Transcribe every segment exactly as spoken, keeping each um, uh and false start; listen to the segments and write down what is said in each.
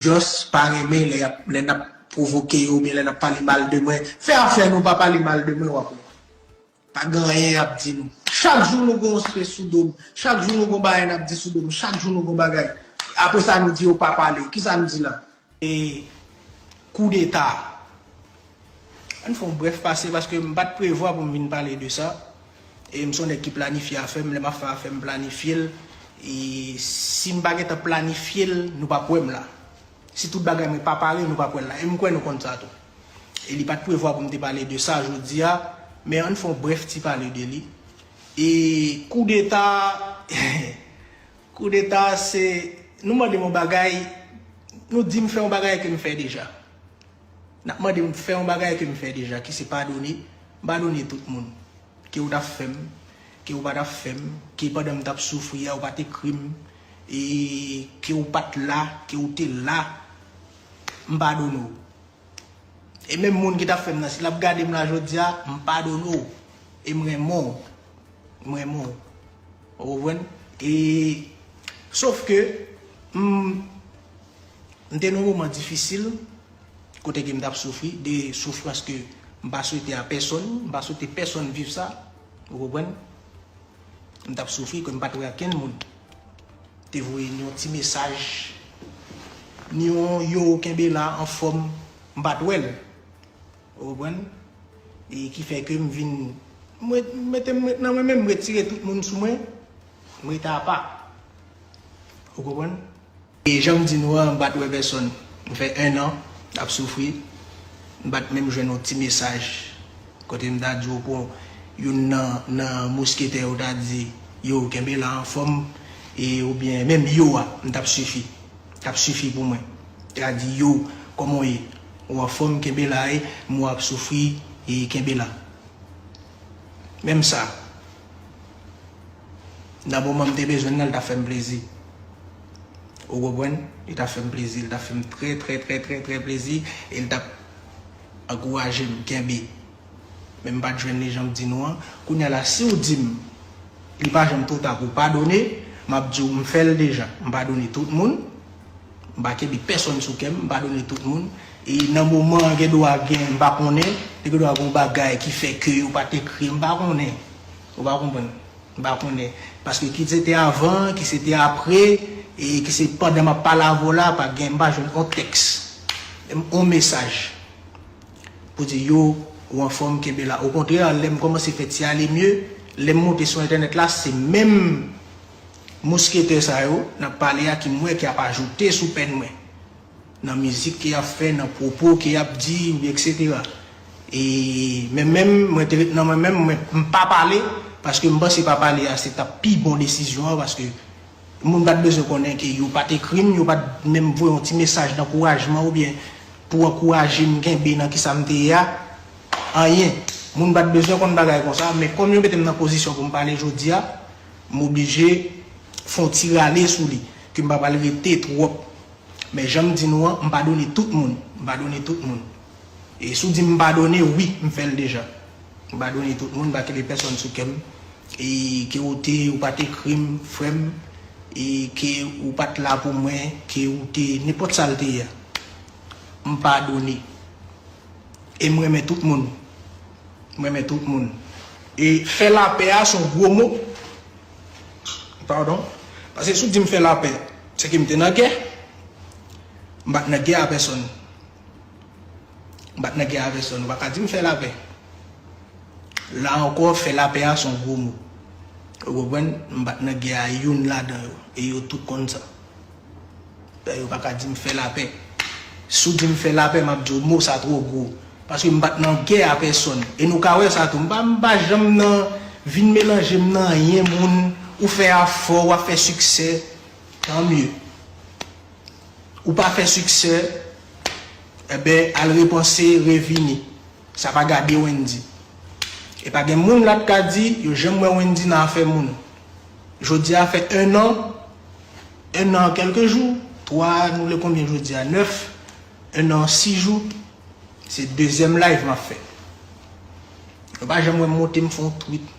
Just pa renmen lè y ap, lè n ap pwovoke yo oubyen lè n ap pale mal de mwen. Fè afè nou, pa pale mal de mwen, w ap wè. Pa gen anyen y ap di nou. Chak jou nou gen yon spes sou do m. Chak jou nou gen yon bagay n ap di sou do m. Chak jou nou gen yon bagay. Apre sa, nou di yo pa pale. Kisa m di la? E koudeta. Ann fè yon brèf pase paske m pa t prevwa pou m vin pale de sa. E m se yon nèg ki planifye afè m. Lè m ap fè afè m, m planifye l. E si m pa gentan planifye l, nou p ap wè m la. Si tout bagay mwen pa pare, nou p ap wè l la. E m kwè nou konn sa tou. E li pa t prevwa pou m te pale de sa jodi a, men ann fè yon brèf ti pale de li. E koudeta, koudeta se, nou mande m yon bagay, nou di m fè yon bagay ke m fè deja. N ap mande m fè yon bagay ke m fè deja, ki se padone, m padone tout moun. Ke w t ap fè m, ke w pa t ap fè m, ke pandan m t ap soufri a, ou pa t ekri m, e ke w pa t la, ke w te la, m padone w. E menm moun ki t ap fè m nan, si l ap gade m la jodi a, m padone w. E m renmen w. M renmen w. Ou konprann? E, sof ke, m, m te nan yon moman difisil, kote ke m t ap soufri, de soufrans ke m pa swete a pèsonn, m pa swete pèsonn viv sa. Ou konprann? M t ap soufri, ke m pa t wè akenn moun. Te voye ni yon ti mesaj, ni yon yo kenbe la anfòm, m pa t wè l. Ou konprann? E ki fè ke m vin, m ret, m mete m ret nan mwen menm, m retire tout moun sou mwen, m rete apa. Ou konprann? E jan m di nou an, m pa t wè pèsonn. M fè en an ap soufri. M pa t menm jwenn yon ti mesaj kote m ta di w, bon, youn nan, nan mousketè yo ta di, yo, kenbe la anfòm, e oubyen menm yo a, m t ap sifi. T ap sifi pou mwen. T a di, yo, kòman w ye? Ou anfòm, kenbe la, e m wè w ap soufri, e kenbe la. Menm sa. Nan moman m te bezwen l nan, l t ap fè m plezi. Ou konprann? Li t ap fè m plezi, li t ap fè m trè, trè, trè, trè, trè plezi, e li t ap ankouraje m, kenbe. Men m pa t jwenn li jan m di nou an. Kounye a la, si w di m, li pa janm twò ta pou w padone, m ap di w, m fè l deja. M padone tout moun. M pa kenbe pèsonn sou kè m, m padone tout moun. E nan moman an, gen dwa gen, m pa konnen, te gen dwa gen yon bagay ki fè ke yo pa t ekri, m pa konnen. Ou pa konprann? M pa konnen. Paske ki se te avan, ki se te apre, e ki se pandan m ap pale avè w la, pa gen, m pa jwenn yon tèks, yon mesaj pou di, yo, ou anfòm, kenbe la. Okontrè, lè m kòmanse fè ti ale mye, lè m monte sou entènèt la, se menm mousketè sa yo n ap pale a ki m wè ki ap ajoute sou pèn mwen. Nan mizik ke y ap fè, nan pwopo ke y ap di, etsetera. E men menm, mwen te ret nan mwen menm, mwen, m pa pale, paske m panse pa pale a se t ap pi bon desizyon an, paske moun pa t bezwen konnen ke yo pa t ekri m, yo pa t menm voye yon ti mesaj dankourajman oubyen pou ankouraje m kenbe nan kisa m te ye a. Anyen. Moun pa t bezwen konn bagay konsa, men kòm yo mete m nan pozisyon pou m pale jodi a, m oblije fè yon ti rale sou li, ke m pa pral rete twòp. Men jan m di nou an, m padone tout moun. M padone tout moun. E si w di m padone, wi, m fè l deja. M padone tout moun, m pa kenbe pèsonn sou kè m. E ke ou te, ou pa t ekri m, frè m, e ke ou pa t la pou mwen, ke ou te, nenpòt sa l te ye a. M padone. E m renmen tout moun. M renmen tout moun. E fè lapè a se yon gwo mo. Padon. Paske si w di m fè lapè, se ke m te nan gè. M pa t nan gè a pèsonn. M pa t nan gè a pèsonn. Ou pa ka di m fè lapè. La ankò, fè lapè a se yon gwo mo. Ou konprann? M pa t nan gè a youn ladan yo. E yo tout konn sa. Yo pa ka di m fè lapè. Si w di m fè lapè, m ap di w mo sa twò gwo. Paske m pa t nan gè a pèsonn. E nou ka wè sa tou. M pa, m pa janm nan vin melanje m nan anyen moun. Ou fè afè w, w ap fè siksè. Tan mye. Ou pa fè siksè, enben, al repanse, revini. Sa pa gade Wendy. E pa gen moun la t ka di, yo janm wè Wendy nan afè moun. Jodi a fè en an, en an kèlke jou, twa, nou le konbyen jodi a? Nèf, en an sis jou, se dezyèm live m ap fè. Yo pa janm wè m monte m fè yon tweet.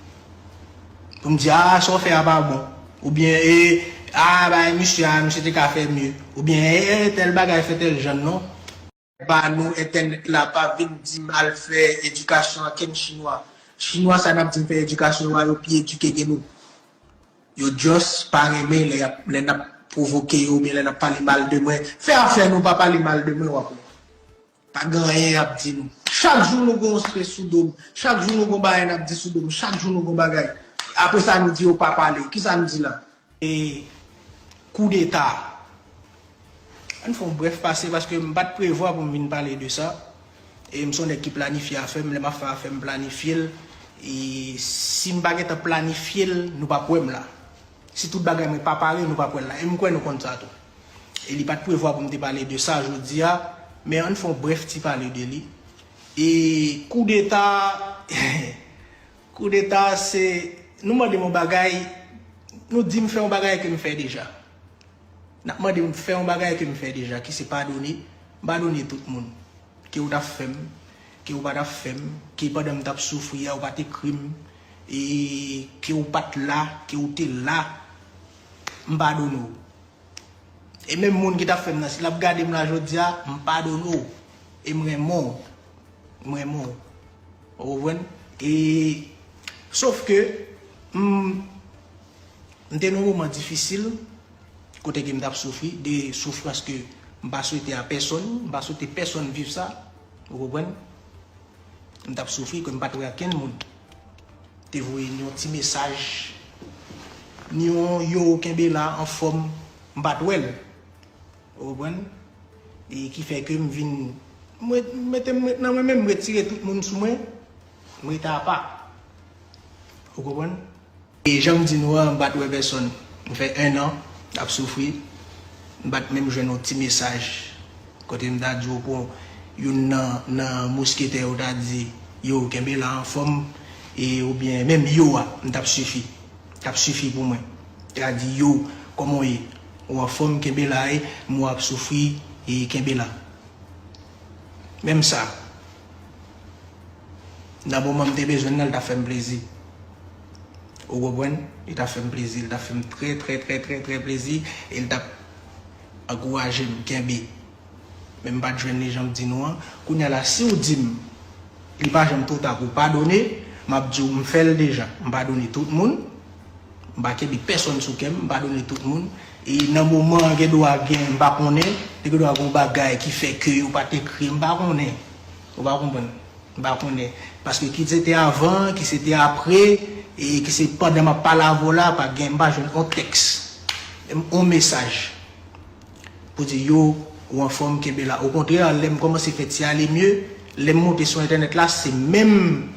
Pou m di, a, sa w fè a pa bon. Oubyen, e, Ah, bay misye a, misye te ka fè mye. Oubyen, eh, eh, tèl bagay fè tèl jan non. Ba nou entènèt la, pa vin di m al fè edikasyon ak kenn chinwa. Chinwa sa n ap di m fè edikasyon yo a, yo pi edike ke nou. Yo just pa renmen lè y ap, lè n ap pwovoke yo oubyen lè n ap pale mal de mwen. Fè afè nou, pa pale mal de mwen, w ap wè. Pa gen anyen y ap di nou. Chak jou nou gen yon strès sou do m. Chak jou nou gen yon bagay n ap di sou do m. Chak jou nou gen yon bagay. Apre sa nou di yo pa pale. Kisa m di la? E koudeta. Ann fè yon brèf pase paske m pa t prevwa pou m vin pale de sa. E m se yon nèg ki planifye afè m, lè m ap fè afè m planifye l. E si m pa gentan planifye l, nou p ap wè m la. Si tout bagay mwen pa pare, nou p ap wè l la. E m kwè nou konn sa tou. E li pa t prevwa pou m te pale de sa jodi a, men ann fè yon brèf ti pale de li. E koudeta, koudeta se, nou mande m yon bagay, nou di m fè yon bagay ke m fè deja. N ap mande m fè yon bagay ke m fè deja, ki se padone, m padone tout moun. Ke w t ap fè m, ke w pa t ap fè m, ke pandan m t ap soufri a, w pa t ekri m, e ke w pa t la, ke w te la, m padone w. E menm moun ki t ap fè m nan, si l ap gade m la jodi a, m padone w. E m renmen w. M renmen w. Ou konprann? E, sof ke, m, m te nan yon moman difisil, kote ke m t ap soufri, de soufrans ke m pa swete a pèsonn, m pa swete pèsonn viv sa. Ou konprann? M t ap soufri, ke m pa t wè ak kenn moun. Te voye ni yon ti mesaj, ni yon yo kenbe la anfòm, m pa t wè l. Ou konprann? E ki fè ke m vin, m ret, m mete m ret nan mwen menm, m retire tout moun sou mwen, m rete apa. Ou konprann? E jan m di nou an, m pa t wè pèsonn. M fè en an ap soufri. M pa t menm jwenn yon ti mesaj. Kote m ta di w pou youn nan, nan mousketè yo ta di, yo, kenbe la anfòm. E oubyen menm yo a, m t ap sifi. T ap sifi pou mwen. Te ka di, yo, kòman w ye? Ou anfòm, kenbe la, e m wè w ap soufri, e kenbe la. Menm sa. Nan moman m te bezwen l nan, li t ap fè m plezi. Ou konprann? Li t ap fè m plezi, li t ap fè m trè, trè, trè, trè, trè plezi, e li t ap ankouraje m, kenbe. Men m pa t jwenn li jan m di nou an. Kounye a la, si w di m, li pa janm twò ta pou w padone, m ap di w, m fè l deja. M padone tout moun. M pa kenbe pèsonn sou kè m, m padone tout moun. E nan moman an, gen dwa gen, m pa konnen, te gen dwa gen yon bagay ki fè ke yo pa t ekri, m pa konnen. Ou pa konprann? M pa konnen. Paske ki se te avan, ki se te apre, e ki se pandan m ap pale avè w la, pa gen, m pa jwenn yon tèks. Yon mesaj. Pou di, yo, ou anfòm, kenbe la. Okontrè, lè m kòmanse fè ti ale mye, lè m monte sou entènèt la, se menm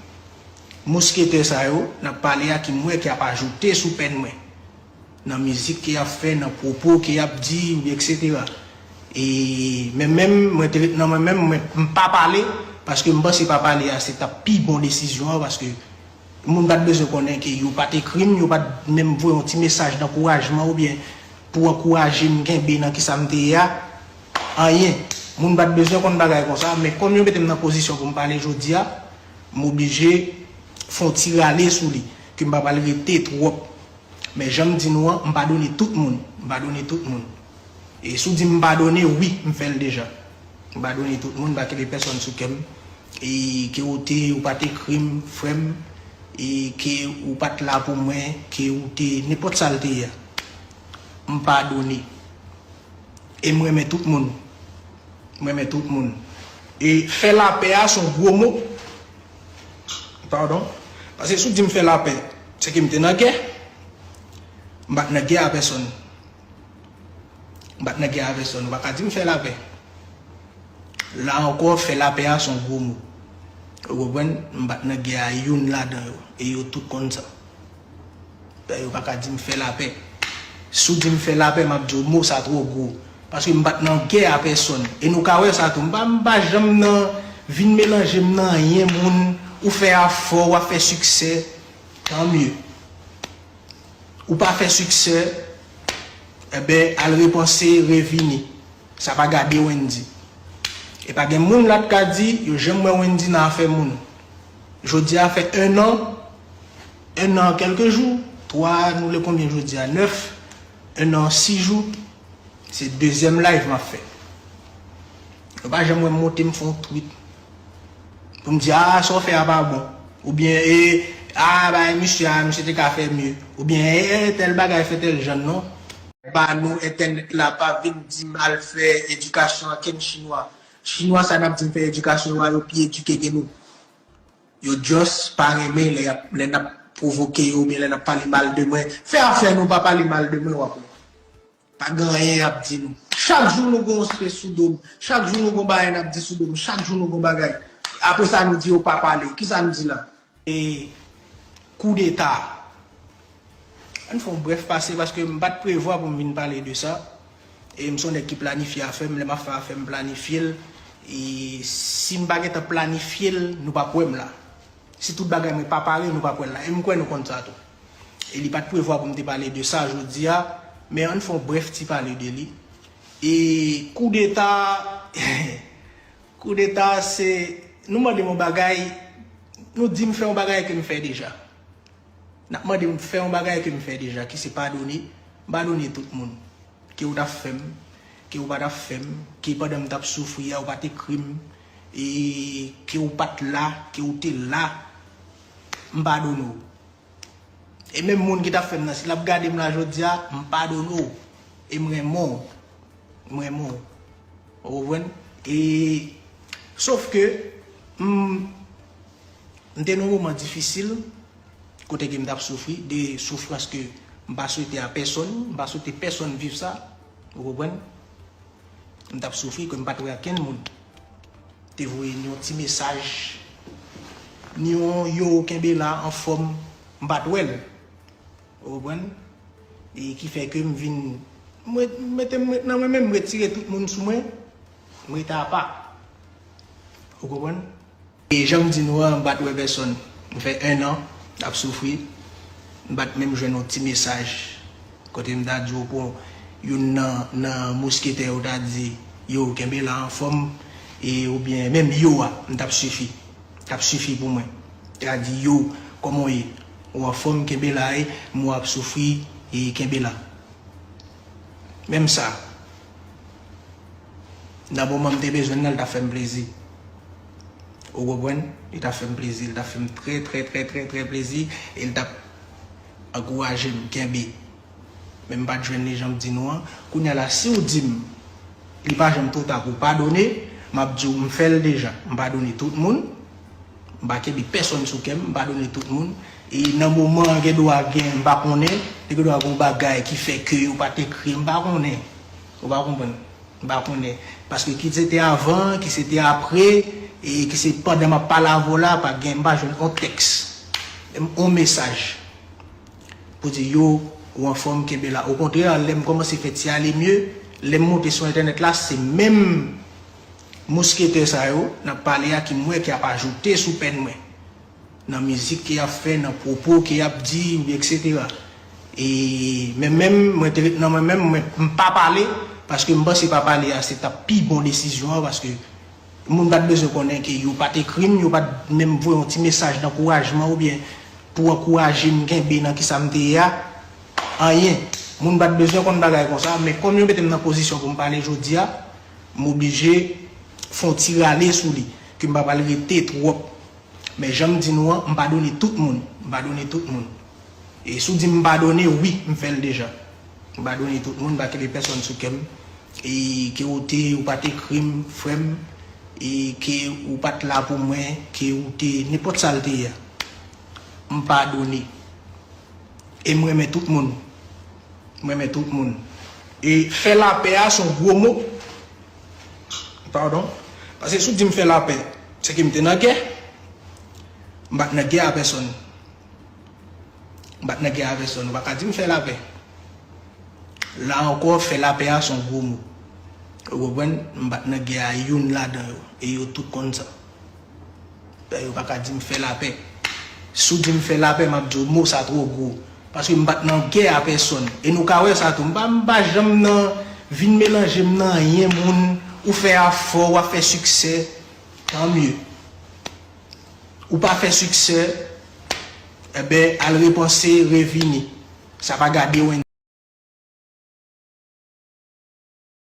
mousketè sa yo, n ap pale a, ki m wè ki ap ajoute sou pèn mwen. Nan mizik ke y ap fè, nan pwopo ke y ap di, oubyen etsetera. E men menm, mwen te ret nan mwen menm, mwen, m pa pale, paske m panse pa pale a, se t ap pi bon desizyon an, paske moun pa t bezwen konnen ke yo pa t ekri m, yo pa t menm voye yon ti mesaj dankourajman oubyen pou ankouraje m kenbe nan kisa m te ye a. Anyen. Moun pa t bezwen konn bagay konsa, men kòm yo mete m nan pozisyon pou m pale jodi a, m oblije fè yon ti rale sou li, ke m pa pral rete twòp. Men jan m di nou an, m padone tout moun. M padone tout moun. E si w di m padone, wi, m fè l deja. M padone tout moun, m pa kenbe pèsonn sou kè m. E ke w te, ou pa t ekri m, frè m, e ke ou pa t la pou mwen, ke ou te, nenpòt sa l te ye a. M padone. E m renmen tout moun. M renmen tout moun. E fè lapè a se yon gwo mo. Padon. Paske si w di m fè lapè, se ke m te nan gè. M pa t nan gè a pèsonn. M pa t nan gè a pèsonn. Ou pa ka di m fè lapè. La ankò, fè lapè a se yon gwo mo. Ou konprann? M pa t nan gè a youn ladan yo. E yo tout konn sa. Yo pa ka di m fè lapè. Si w di m fè lapè, m ap di w mo sa twò gwo. Paske m pa t nan gè a pèsonn. E nou ka wè sa tou. M pa, m pa janm nan vin melanje m nan anyen moun. Ou fè afè w, w ap fè siksè. Tan mye. Ou pa fè siksè, enben, al repanse, revini. Sa pa gade Wendy. E pa gen moun la t ka di, yo janm wè Wendy nan afè moun. Jodi a fè en an, en an kèlke jou, twa, nou le konbyen jodi a? Nèf. En an sis jou, se dezyèm live m ap fè. Yo pa janm wè m monte m fè yon tweet pou m di, "Ah, sa w fè a pa bon." Oubyen, "Eh, ah, bay misye a, misye te ka fè mye." Oubyen, "Eh, tèl bagay fè tèl jan non." Ba nou entènèt la, pa vin di m al fè edikasyon a kenn chinwa. Chinwa sa n ap di m fè edikasyon yo a, yo pi edike ke nou. Yo just pa renmen lè y ap, lè n ap pwovoke yo oubyen lè n ap pale mal de mwen. Fè afè nou, pa pale mal de mwen, w ap wè. Pa gen anyen y ap di nou. Chak jou nou gen yon space sou do m. Chak jou nou gen yon bagay n ap di sou do m. Chak jou nou gen yon bagay. Apre sa nou di yo pa pale. Kisa nou di la? E koudeta. Ann fè yon brèf pase paske m pa t prevwa pou m vin pale de sa. E m se yon nèg ki planifye afè m, lè m ap fè afè m planifye l. E si m pa gentan planifye l, nou p ap wè m la. Si tout bagay mwen pa pare, nou p ap wè l la. E m kwè nou konn sa tou. E li pa t prevwa pou m te pale de sa jodi a, men ann fè yon brèf ti pale de li. E koudeta, koudeta se, nou mande m yon bagay, nou di m fè yon bagay ke m fè deja. N ap mande m fè yon bagay ke m fè deja, ki se padone, m padone tout moun. Ke w t ap fè m, ke w pa t ap fè m, ke pandan m t ap soufri a, ou pa t ekri m, e ke w pa t la, ke w te la, m padone w. E menm moun ki t ap fè m nan, si l ap gade m la jodi a, m padone w. E m renmen w. M renmen w. Ou konprann? E, sof ke, m, m te nan yon moman difisil, kote ke m t ap soufri, de soufrans ke m pa swete a pèsonn, m pa swete pèsonn viv sa. Ou konprann? M t ap soufri, ke m pa t wè ak kenn moun. Te voye ni yon ti mesaj, ni yon yo kenbe la anfòm, m pa t wè l. Ou konprann? E ki fè ke m vin, m ret, m mete m ret nan mwen menm, m retire tout moun sou mwen, m rete apa. Ou konprann? E jan m di nou an, m pa t wè pèsonn. M fè en an ap soufri. M pa t menm jwenn yon ti mesaj kote m ta di w, bon, youn nan, nan mousketè yo ta di, yo, kenbe la anfòm, e oubyen menm yo a, m t ap sifi. T ap sifi pou mwen. T a di, yo, kòman w ye? Ou anfòm, kenbe la, e m wè w ap soufri, e kenbe la. Menm sa, nan moman m te bezwen l nan, li t ap fè m plezi. Ou konprann? Li t ap fè m plezi, li t ap fè m trè, trè, trè, trè, trè plezi, e li t ap ankouraje m, kenbe. Men m pa t jwenn li jan m di nou an. Kounye a la, si w di m, li pa janm twò ta pou w padone, m ap di w, m fè l deja. M padone tout moun. M pa kenbe pèsonn sou kè m, m padone tout moun. E nan moman an, gen dwa gen, m pa konnen, te gen dwa gen yon bagay ki fè ke yo pa t ekri, m pa konnen. Ou pa konprann? M pa konnen. Paske ki se te avan, ki se te apre, e ki se pandan m ap pale avè w la, pa gen, m pa jwenn yon tèks. Yon mesaj. Pou di yo, ou anfòm, kenbe la. Okontrè, lè m kòmanse fè ti ale mye, lè m monte sou entènèt la, se menm mousketè sa yo n ap pale a ki m wè ki ap ajoute sou pèn mwen. Nan mizik ke y ap fè, nan pwopo ke y ap di, etsetera. E men menm, mwen te ret nan mwen menm, mwen, m pa pale, paske m panse pa pale a se t ap pi bon desizyon an, paske moun pa t bezwen konnen ke yo pa t ekri m, yo pa t menm voye yon ti mesaj dankourajman oubyen pou ankouraje m kenbe nan kisa m te ye a. Anyen. Moun pa t bezwen konn bagay konsa, men kòm yo mete m nan pozisyon pou m pale jodi a, m oblije fè yon ti rale sou li, ke m pa pral rete twòp. Men jan m di nou an, m padone tout moun. M padone tout moun. E si w di m padone, wi, m fè l deja. M padone tout moun, m pa kenbe pèsonn sou kè m. E ke w te, ou pa t ekri m, frè m, e ke ou pa t la pou mwen, ke ou te, nenpòt sa l te ye a. M padone. E m renmen tout moun. M renmen tout moun. E fè lapè a se yon gwo mo. Padon. Paske si w di m fè lapè, se ke m te nan gè. M pa t nan gè a pèsonn. M pa t nan gè a pèsonn. Ou pa ka di m fè lapè. La ankò, fè lapè a se yon gwo mo. Ou konprann? M pa t nan gè a youn ladan yo. E yo tout konn sa. Yo pa ka di m fè lapè. Si w di m fè lapè, m ap di w mo sa twò gwo. Paske m pa t nan gè a pèsonn. E nou ka wè sa tou. M pa, m pa janm nan vin melanje m nan anyen moun. Ou fè afè w, w ap fè siksè. Tan mye. Ou pa fè siksè, enben, al repanse, revini. Sa pa gade w